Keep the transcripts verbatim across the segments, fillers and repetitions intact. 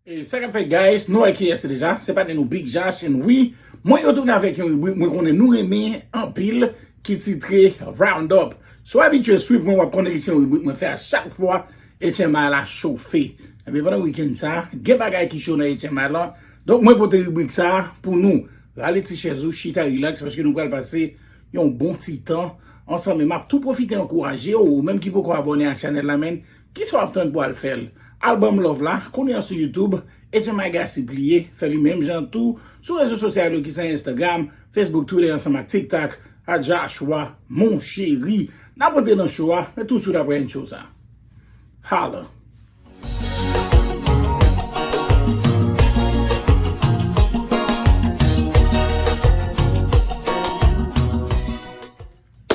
E sa k ap fèt, guys, nou wè kiyès se deja. Se patnè nou Big Josh, and wi, mwen retounen avèk yon ribrik mwen konnen nou renmen anpil, ki titre Roundup. Si w abitye swiv mwen, w ap konnen li se yon ribrik mwen fè a chak fwa H M I la chofe. Ebyen, pandan wikenn sa, gen bagay ki cho nan H M I la. Donk, mwen pote ribrik sa pou nou. Rale ti chèz ou, chita rilaks, paske nou pral pase yon bon ti tan ansanm. E m ap tou pwofite ankouraje w, ou menm ki poko abòne ak chanèl la, men, kisa w ap tann pou al fè l? Al ban m love la, kounye a sou YouTube, H M I Gossip li ye, fè li menm jan tou sou rezo sosyal yo ki se Instagram, Facebook, Twitter ansanm ak TikTok, a Joshua, mon chéri. N ap antre nan show a, men touswit apre intro sa. Holla.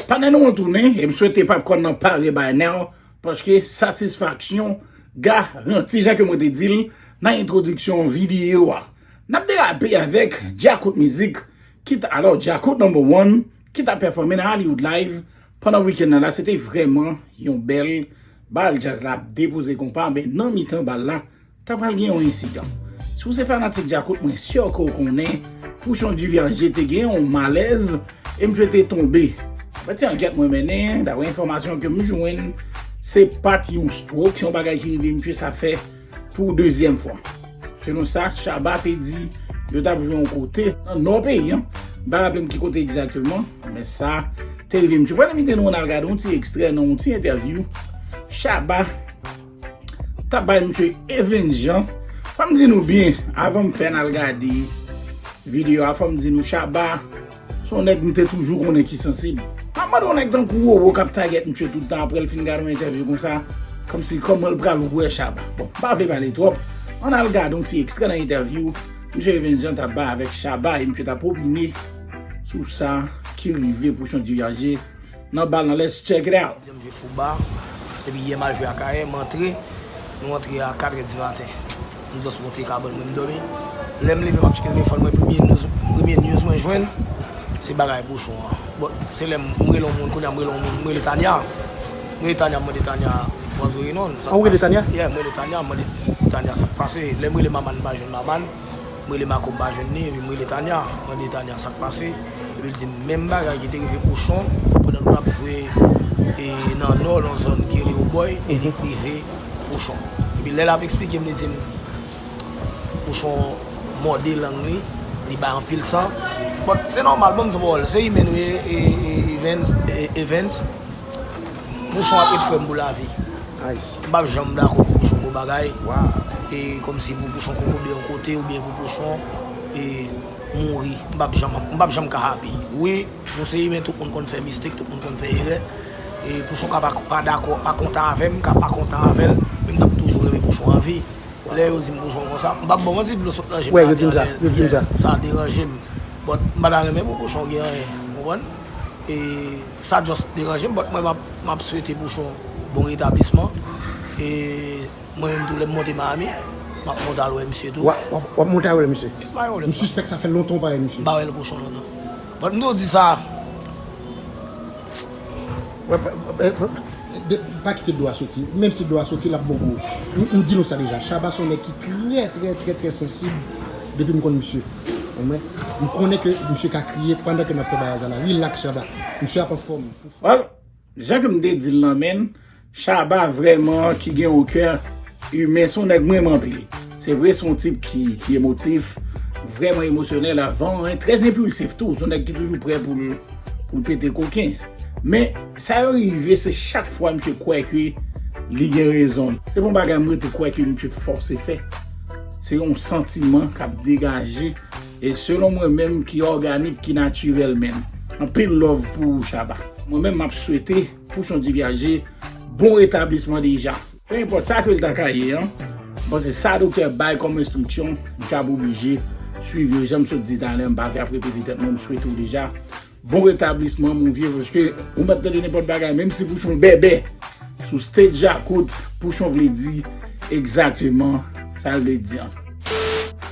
Patnè nou an tounen, e m swete popcorn nan pare by now, paske satisfaksyon garanti, jan ke mwen te di l nan entwodiksyon videyo a. N ap derape avèk Djakout Mizik, ki t, alò, Djakout number one, ki t ap pèfòme nan Hollywood Live pandan wikenn nan la. Se te vrèman yon bèl bal, djaz la ap depoze konpa, men nan mitan bal la, ta pral gen yon ensidan. Si w se fanatik Djakout, mwen si ke w konnen Pouchon Divyaje te gen yon malèz e misye te tonbe. Dapre ti ankèt mwen mennen, dapre enfòmasyon ke m jwenn, se pa t yon stroke, se yon bagay ki rive misye sa fè pou dezyèm fwa. Selon sa Shabba te di, yo t ap jwe yon kote nan nò peyi a. M pa raple m ki kote egzakteman, men sa te rive misye. Pral envite nou ann al gade yon ti ekstrè nan yon ti entèvyou Shabba t ap bay misye Evens Jean. Fò m di nou byen, avan m fè n al gade videyo a, fò m di nou Shabba se yon nèg m te toujou konnen ki sansib. M ap mande yon nèg tankou Roro k ap tagèt misye tout tan, apre l fin gade yon entèvyou konsa, kòmsi kòman l pral wè Shabba. Bon, m pa vle pale twòp. Ann al gade yon ti ekstrè nan entèvyou misye Evens Jean t ap bay avèk Shabba e misye t ap opine sou sa ki rive Pouchon Divyaje nan bal nan. Let's check it out. Deuxième jeu Fouba. Epi yè m al jwe Akayè, m antre. Nou antre a katrè di maten. M just monte kabann mwen, m dòmi. Lè m leve, m ap tcheke telefòn mwen, premye news, premye news mwen jwenn, se bagay Pouchon an. Bon, se lè m, m rele yon moun, kounye a m rele yon moun, m rele Tanya. M rele Tanya, m mande Tanya, what's going on? Sa k pase? Ah, ou rele Tanya? Yeah, m rele Tanya, m mande Tanya sa k pase. Lè m rele Maman, m pa jwenn Maman. M rele Mako, m pa jwenn li, epi m rele Tanya. M mande Tanya sa k pase. Epi l di m menm bagay ki te rive Pouchon pandan nou t ap jwe, e, nan Nò, nan zòn ki rele Obòy, e li rive Pouchon. Epi lè l ap eksplike m, li di m Pouchon mòde lang li, li bay anpil san. But se nòmal, ban m di w pawòl, se imen nou ye, e, e, Evens, e, Evens. Pouchon ap ret frè m pou lavi. Ay. M p ap janm dakò pou Pouchon gwo bagay. Wow. E kòmsi pou Pouchon kokobe yon kote oubyen pou Pouchon, e, mouri. M p ap janm, m p ap janm ka happy. Wi, nou se imen, tout moun konn fè mistake, tout moun konn fè erè. E Pouchon ka pa, pa dakò, pa kontan avè m, ka pa kontan avè l, men m t ap toujou renmen Pouchon an vi. Lè yo di m Pouchon konsa, m p ap ba w manti, dlo sot nan je m. Wè, yo di m sa, yo di m sa. Sa deranje m. But m pa ta renmen pou Pouchon gen anyen, ou konprann? E sa just deranje m, but mwen m ap, m ap swete Pouchon bon retablisman. E mwen menm tou, lè m monte Miami, m ap monte al wè misye tou. W ap, w ap, w ap monte al wè misye? M pa gen pwoblèm. M sispèk sa fè lontan w pa wè misye. M pa wè l Pouchon lontan. But m tou di sa. Wè, pa, pa, pa, de, pa kite dlo a soti. Menm si dlo a soti, l ap bon pou ou. M, m di nou sa deja. Shabba se yon nèg ki trè, trè, trè, trè sansib depi m konn misye. Ou konprann? M konnen ke misye ka kriye pandan ke n ap fè bagay sa la. Relax, Shabba. Misye ap anfòm. Well, jan ke m te di l lan, men, Shabba vrèman ki gen yon kè imen, se yon nèg m renmen anpil. Se vre, se yon tip ki, ki emotif, vrèman emosyonèl avan, en, trè enpilsif tou. Se yon nèg ki toujou prè pou l, pou l pete koken. Men, sa yo rive, se chak fwa misye kwè ke li gen rezon. Se pa yon bagay m rete kwè ke misye fòse fè. Se yon santiman k ap degaje. E selon mwen menm, ki òganik, ki natirèl menm. Anpil love pou ou, Shabba. Mwen menm, m ap swete Pouchon Divyaje bon retablisman deja. Pe enpòt sa ke l ta ka ye an, m panse sa doktè bay kòm enstriksyon, m t ap oblije swiv yo. Jan m sot di talè, m pa vle ap repete tèt mwen, m swete w deja bon retablisman, mon vieux, paske ou mèt tande nenpòt bagay, menm si Pouchon bèbè. Sou stage Djakout, Pouchon vle di egzakteman sa l vle di an.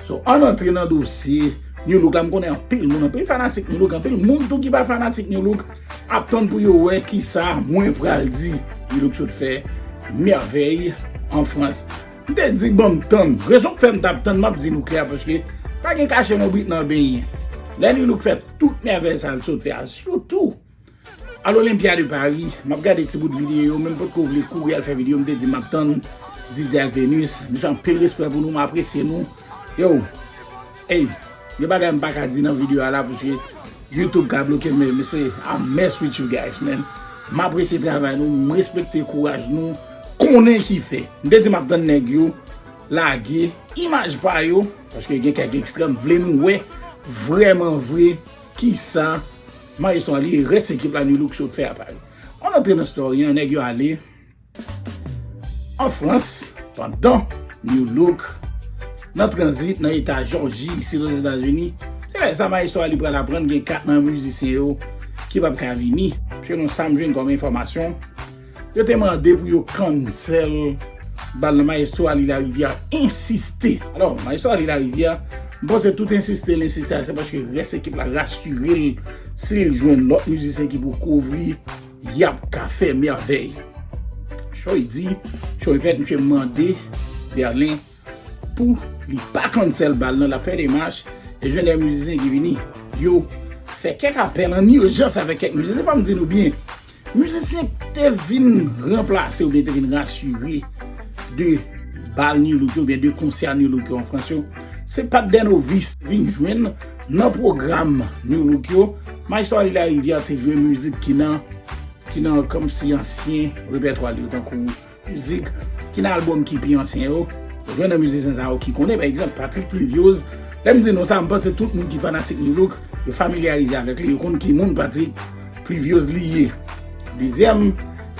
So, ann antre nan dosye Nu Look la. M konnen anpil moun, anpil fanatik Nu Look, anpil moun tou ki pa fanatik Nu Look ap tann pou yo wè kisa mwen pral di. Nu Look sot fè mèvèy an Frans. M Te di ban m tann. Rezon k fè m t ap tann, m ap di nou klè, paske pa gen kache non, Britney ap benyen. Lè New Look fè tout mèvèy sa l sot fè a, sitou Al Olympia de Paris, m ap gade ti bout videyo yo, men m potko vle kouri al fè videyo, m te di m ap tann D J ak Venus. Mesye, anpil respè pou nou, m apresye nou. Yo, ey, gen bagay m pa ka di nan videyo a la, paske YouTube ka bloke m, men mesye, I mess with you guys, man. M apresye travay nou, m respekte kouraj nou, konnen ki fè. M te di m ap tann nèg yo lage imaj pa yo, paske gen kèk ekstrè m vle nou wè vrèman vre kisa Maestro Ali e rès ekip la New Look sot fè a Paris. Ann antre nan story an, nèg yo ale an Frans pandan New Look nan tranzit nan eta Jòji, isit Ozetazini. Se lè sa Maestro Ali pral aprann gen kat nan mizisyen yo ki p ap ka vini. Selon sa m jwenn kòm enfòmasyon, yo te mande pou yo cancel bal nan, Maestro Ali Larivière ensiste. Alò, Maestro Ali Larivière, m panse tout ensiste l ensiste a, se paske rès ekip la rasire l, si l jwenn lòt mizisyen ki pou kouvri, y ap ka fè mèvèy. Show di, show fèt, misye mande Berlin pou li pa cancel bal nan, l ap fè demach e jwenn de mizisyen ki vini. Yo fè kèk apèl an ijans avèk kèk mizisyen. Fò m di nou byen, mizisyen ki te vin ranplase oubyen te vin rasire de bal New Look yo oubyen de konsè New Look yo an Frans yo, se pa t de novis vin jwenn nan pwogram New Look yo. Maestro Ali Larivière te jwe mizik ki nan, ki nan kòmsi ansyen repètwa li yo, tankou mizik ki nan albòm ki pi ansyen yo. Jwenn nan mizisyen sa yo ki konnen, pa egzanp, Patrick Pluviose. Lè m di nou sa, m panse tout moun ki fanatik New Look, yo familyarize avèk li, yo konn ki moun Patrick Pluviose li ye. Dezyèm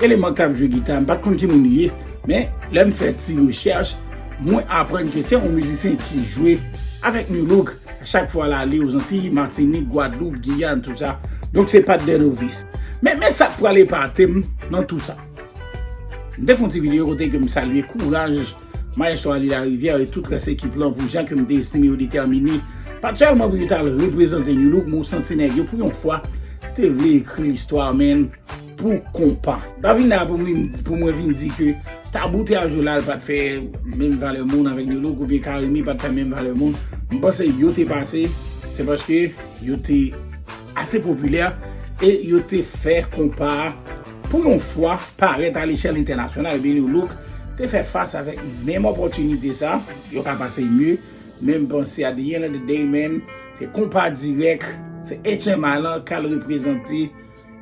eleman k t ap jwe gita, m pa t konn ki moun li ye, men lè m fè ti rechèch, mwen aprann ke se yon mizisyen ki jwe avèk New Look. Chak fwa l ale Ozantiy, Matinik, Gwadloup, Giyàn, tout sa. Donk se pa t de novis. Men, men sa k pral epate m nan tou sa. M te fè yon ti videyo kote ke m salye kouraj Maestro Ali Larivière e tout rès ekip lan pou jan ke m te estime yo detèmine, pa t sèlman pou yo t al reprezante New Look, men w santi nèg yo pou yon fwa te vle ekri listwa, men pou konpa. Pa vin la pou mwen, pou mwen vin di ke Tabou te al jwe la, l pa t fè menm valè moun avèk New Look, oubyen Carimi pa t fè menm valè moun. M panse yo te pase, se paske yo te ase popilè e yo te fè konpa a pou yon fwa parèt a lechèl entènasyonal, ebyen New Look te fè fas avèk menm opòtinite sa, yo ka pase mye, men m panse at the end of the day, man, se konpa dirèk, se H M I lan k al reprezante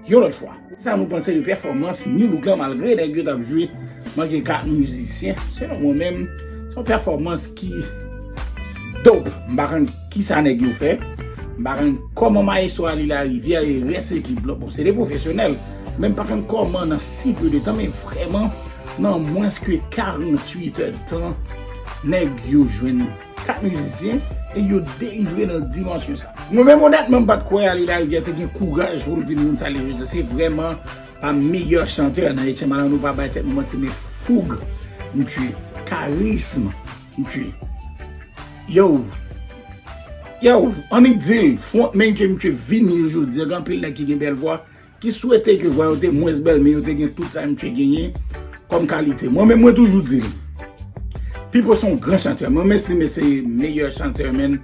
yon lòt fwa. Sa nou panse de pèfòmans New Look lan, malgre nèg yo t ap jwe manke kat mizisyen? Selon mwen menm, se yon pèfòmans ki dope. M pa konn kisa nèg yo fè. M pa konn kòman Maestro Ali Larivière e rès ekip lan. Bon, se de pwofesyonèl. Men m pa konn kòman nan si peu de tan, men vrèman, nan mwens ke karanntuit èdtan, nèg yo jwenn kat mizisyen e yo delivre nan dimansyon sa. Mwen menm, onètman, m pa t kwè Ali Larivière te gen kouraj pou l vin moun sa li ye jodi a. Se vrèman pa meyè chantè nan H M I lan, nou pa bay tèt nou manti, men foug, misye, karism, misye. Yo, yo, annik di l, frontman ke misye vin ye jodi a, gen anpil nèg ki gen bèl vwa, ki swete ke vwa yo te mwens bèl, men yo te gen tout sa misye genyen kòm kalite. Mwen menm, mwen toujou di l, Pipo se yon gran chantè. Mwen menm estime se meyè chantè, men,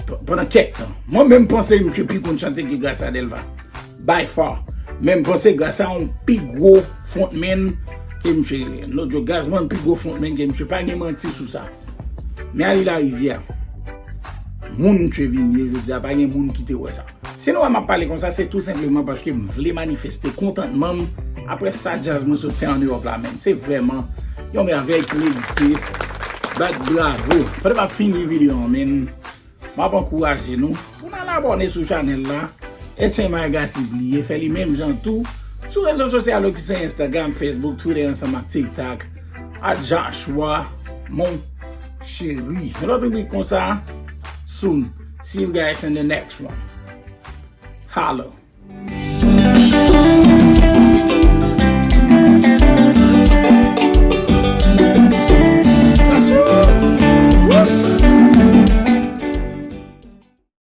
p-, pandan kèk tan. Mwen menm panse misye pi konn chante ke Gracia Delva. By far. Men m panse Gracia yon pi gwo frontman ke misye. No joke, Gazzman pi gwo frontman ke misye. Pa gen manti sou sa. Men Ali Larivière, moun misye vin ye jodi a, pa gen moun ki te wè sa. Si nou wè m ap pale konsa, se tou senpleman paske m vle manifeste kontantman m apre sa djaz mwen sot fè ann Ewòp la, men. Se vrèman yon mèvèy ki merite bat bravo. Pandan m ap fini videyo an, men, m ap ankouraje nou pou n al abòne sou chanèl la. H M I Gassi bliye fè li menm jan tou sou rezo sosyal yo ki se Instagram, Facebook, Twitter ansanm ak TikTok, at Joshua Mon Chéri. Yon lòt ribrik konsa, soon. See you guys in the next one. Holla.